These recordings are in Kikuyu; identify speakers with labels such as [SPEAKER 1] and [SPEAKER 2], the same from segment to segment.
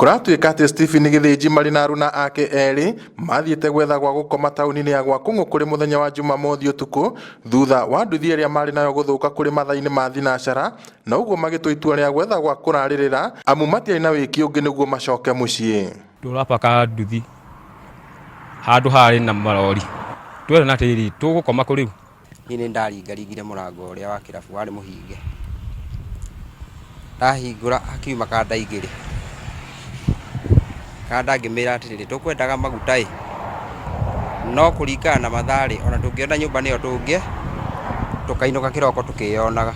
[SPEAKER 1] Kũratuĩka atĩ Stephen Gĩthĩnji marĩ na aruna ake erĩ mathiĩte gwetha gwa gũkoma taũni-inĩ ya Gwakũng'ũ kũrĩ mũthenya wa Jumamothi ũtukũ thutha wa nduthi ĩrĩa marĩ nayo gũthũka kũrĩ mathaa-inĩ ma thinacara, na ũguo magĩtua itua rĩa gwetha gwa kũrarĩrĩra amu matiarĩ na wĩki ũngĩ nĩguo macoke mũciĩ.
[SPEAKER 2] Tũrapaka nduthi handũ harĩ na marori twerana atĩrĩrĩ, tũgũkoma kũ rĩu?
[SPEAKER 3] Niĩ nĩ ndaringaringire mũrango ũrĩa wa kĩrabu warĩ mũhinge, ndahingũra hakiuma kanda igĩrĩ, kanda ngĩmĩra atĩrĩrĩ, tũkwendaga maguta ĩ, no kũringana na mathaa rĩ, ona tũngĩona nyũmba nĩyo tũngĩ, tũkainũka kĩroko tũkĩyonaga.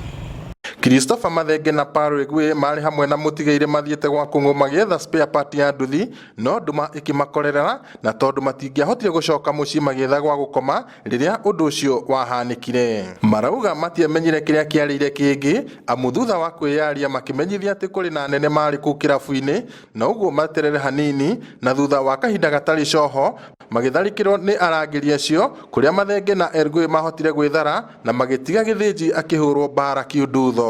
[SPEAKER 1] Christopher Mathenge na Paul Igwe marĩ hamwe na mũtigairĩ mathiĩte gwa Kũng'ũ magĩetha spare part ya nduthi, no nduma ĩkĩmakorerera na tondũ matingĩahotire gũcoka mũciĩ magĩetha gwa gũkoma rĩrĩa ũndũ ũcio wahanĩkire. Marauga matiamenyire kĩrĩa kĩarĩire kĩngĩ amu thutha wa kwĩyaria makĩmenyithia atĩ kũrĩ na anene marĩ kũu kĩrabu-inĩ na ũguo meterere hanini, na thutha wa kahinda gatarĩ coho magĩtharĩkĩrwo nĩ arangĩri acio kũrĩa Mathenge na Elgui mahotire gwĩthara na magĩtiga Gĩthĩnji akĩhũrwo mbara kiundutho.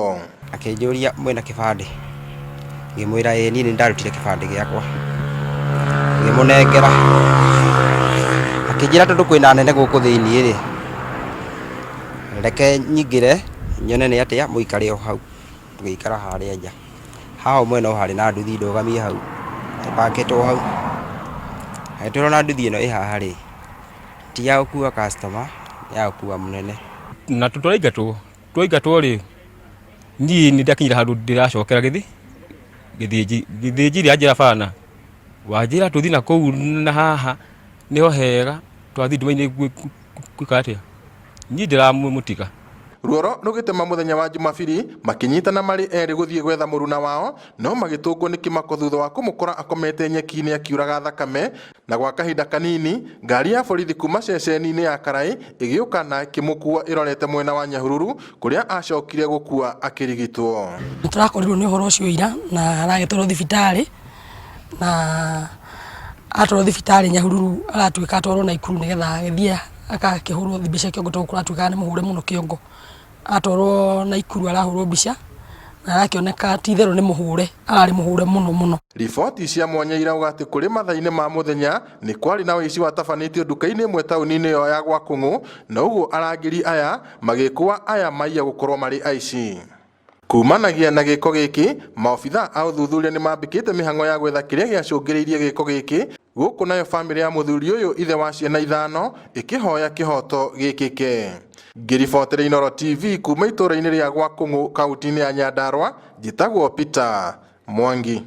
[SPEAKER 3] Akĩnjũria mwĩna kĩbandĩ? Ngĩmwĩra ĩĩ niĩ nĩ ndarutire kĩbandĩ gĩakwa. Ngĩmũnengera. Akĩnjĩra tondũ kwĩna anene gũkũ thĩiniĩ rĩ, reke nyingĩre nyone nĩ atĩa mũikare o hau. Tũgĩikara harĩa nja. Haha mwena ũyũ harĩ na nduthi ndũgamie hau, ĩpakĩtwo hau. Agĩtwĩra ona nduthi ĩno ĩ haha rĩ, ti ya gũkua customer, nĩ ya gũkua mũnene.
[SPEAKER 2] Na tũraingatwo, twaingatwo rĩ, niĩ nĩ ndakinyire handũ ndĩracokera gĩthi gĩthĩnji gĩthĩnji rĩ anjĩra bana wanjĩra tũthiĩ na kũu na haha nĩho hega twathiĩ nduma-inĩ gwĩka atĩa niĩ ndĩramũtiga.
[SPEAKER 1] Ruoro rũgĩtema mũthenya wa Jumabiri, makĩnyitana marĩ erĩ gũthiĩ gwetha mũruna wao, no magĩtũngwo nĩ kĩmako thutha wa kũmũkora akomete nyeki-inĩ akiuraga thakame, na gwa kahinda kanini ngari ya borithi kuma ceceni-inĩ ya Karaĩ ĩgĩũka na ĩkĩmũkua ĩrorete mwena wa Nyahururu kũrĩa acokire gũkua akĩrigitwo.
[SPEAKER 4] Nĩ tũrakorirwo nĩ ũhoro ũcio ira na aragĩtwarwo thibitarĩ na atwarwo thibitarĩ Nyahururu aratuĩka atwarwo Naikuru nĩgetha agĩthiĩ agakĩhũrwo mbica kĩongo tondũ kũratuĩkaga nĩ mũhũre mũno kĩongo. Atwarwo Naikuru arahũrwo mbica na arakĩoneka ti itherũ nĩ mũhũre, ararĩ mũhũre mũno mũno.
[SPEAKER 1] Riboti cia mwanya irauga atĩ kũrĩ mathaa-inĩ ma mũthenya nĩ kwarĩ na ũici watabanĩtio nduka-inĩ ĩmwe taũni-inĩ ĩyo ya Gwakũng'ũ na ũguo arangĩri aya magĩkũa aya maiya gũkorwo marĩ aici. Kumanagia na gĩko gĩkĩ, maobithaa a ũthuthuria nĩ mambĩkĩte mĩhang'o ya gwetha kĩrĩa gĩacũngĩrĩirie gĩko gĩkĩ, gũkũ nayo bamĩrĩ ya mũthuri ũyũ ithe wa ciana ithano ĩkĩhoya kĩhoto gĩkĩke. Ngĩribotera Inooro TV kuma itũra-inĩ rĩa Gwakũng'ũ kaunti-inĩ ya Nyandarua, njĩtagwo Peter Mwangi.